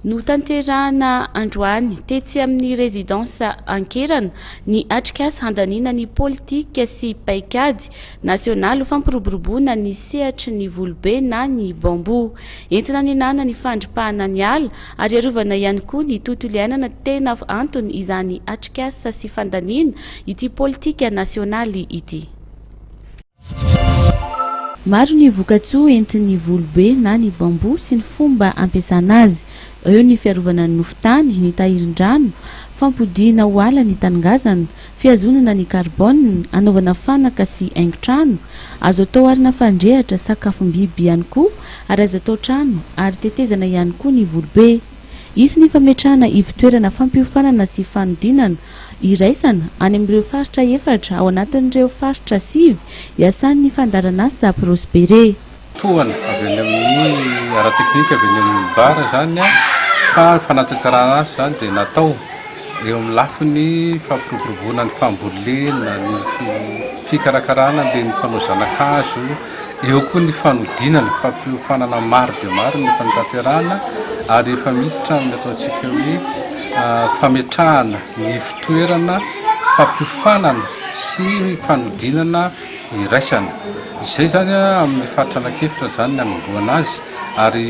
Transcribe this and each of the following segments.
Notanterahana androany tetsy amin'ny Résidence Ankerana ny atrikasa handaniana ny politika sy paikady nasionaly ho fampiroboroboana ny sehatry ny volobe na ny bambou. Entina hanenana ny fandripahana ny ala ary hiarovana ihany koa ny tontolo iainana tena antony izany atrikasa sy fandaniana ity politika nasionaly ity. Maro ny vokatsoa entin'ny volobe na ny bambou sy ny fomba ampiasana azy. Eo ny fiarovana ny nofon-tany, ny tahirin-drano, fampodiana ho ala ny taningazana, fihazonana ny carbone, anaovana fanaka sy haingon-trano, azo atao arina fandrehatra sakafom-biby ihany koa ary azo atao trano ary tetezana ihany koa ny volobe. Hisy ny fametrahana ivon-toerana fampiofanana sy fanodinana iraisana any amin'ireo faritra efatra ao anatin'ireo faritra sivy iasan'ny fandaharanasa Prospere. Tohana avy any amin'ny ara-teknika avy any amin'ny bar izany fa ny fanatanterahana azy izany dia natao eo amin'ny lafiny fampiroboroboana ny fambolena, ny fikarakarana ilay mpanao zana-kazo, Eo koa ny fanodinana, fampiofanana maro dia maro no efa notanterahana ary efa miditra amin'ny ataontsika hoe fametrahana ny ivon-toerana fampiofanana sy fanodinana iraisana. Izay izany amin'ny faritra anankiefatra izany ny hanombohana azy ary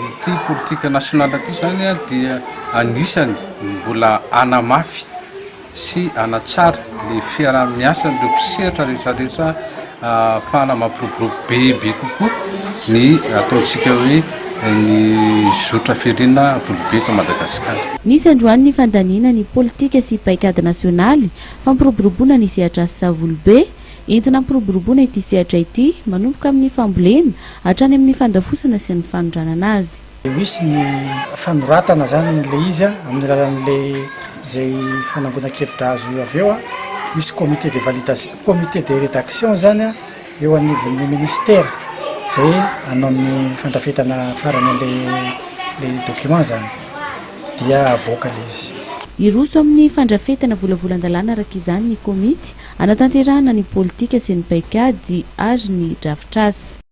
ity politika nationale ity izany dia anisany mbola hanamafy sy hanatsara ny fiaraha-miasan'ireo mpisehatra rehetra rehetra ahafahana mampiroborobo bebe kokoa ny ataontsika hoe ny zotra firenena volobe eto Madagasikara. Nisy androany ny fandaniana ny politika sy paikady nasionaly fampiroboroboana ny sehatr'asa volobe. Entina hampiroboroboana ity sehatra ity manomboka amin'ny fambolena hatrany amin'ny fandafosana sy ny fanondranana azy. Dia misy ny fanoratana zany ilay izy amin'ny alalan'ilay izay fanangonan-kevitra azo avy eo, misy comité de validation, comité de rédaction zany eo anivon'ny ministera izay hanao ny fandrafetana farany an'ilay ilay document zany dia avoaka ilay izy. Hiroso amin'ny fandrafetana volavolan-dalàna araka izany ny komity hanatanterahana ny politika sy ny paikady ary ny drafitrasa.